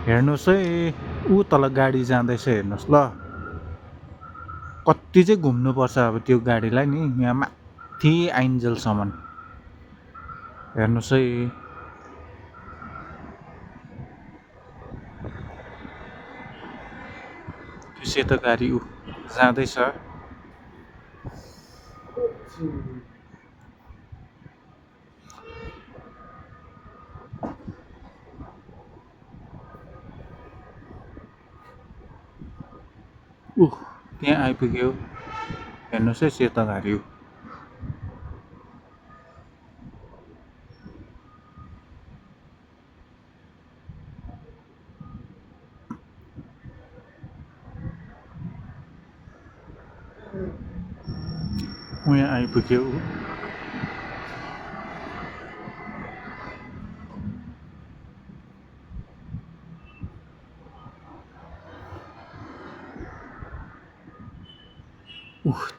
हेर्नुहोस् है, ऊ तल गाडी जाँदैछ हेर्नुहोस् ल। कति चाहिँ घुम्नुपर्छ अब त्यो गाडीलाई नि, यहाँ माथि आइन्जेलसम्म। हेर्नुहोस् है, त्यो सेतो गाडी ऊ जाँदैछ। त्यहाँ आइपुग्यो। हेर्नुहोस् है, सेतो गाडी ऊ। यहाँ आइपुग्यो ऊ।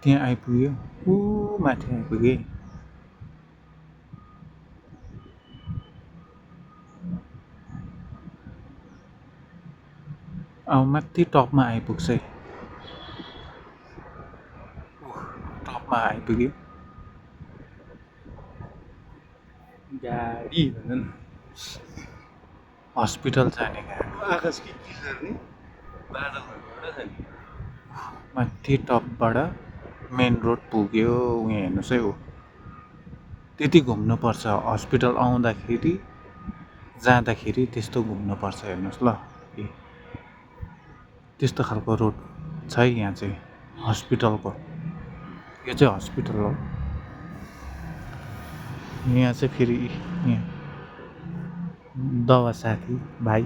त्यहाँ आइपुग्यो। माथि आइपुगे। अब माथि टपमा आइपुग्छ है। टपमा आइपुग्यो। गाडी भन न, हस्पिटल जाने गाडी। आकाश के गर्ने बादलहरू एउटा छ नि। माथि टपबाट मेन रोड पुग्यो। यहाँ हेर्नुहोस् है, त्यति घुम्नुपर्छ हस्पिटल आउँदाखेरि जाँदाखेरि, त्यस्तो घुम्नुपर्छ। हेर्नुहोस् ल, त्यस्तो खालको रोड छ है यहाँ चाहिँ हस्पिटलको। यो चाहिँ हस्पिटल हो। यहाँ चाहिँ फेरि यहाँ दवा साथी भाइ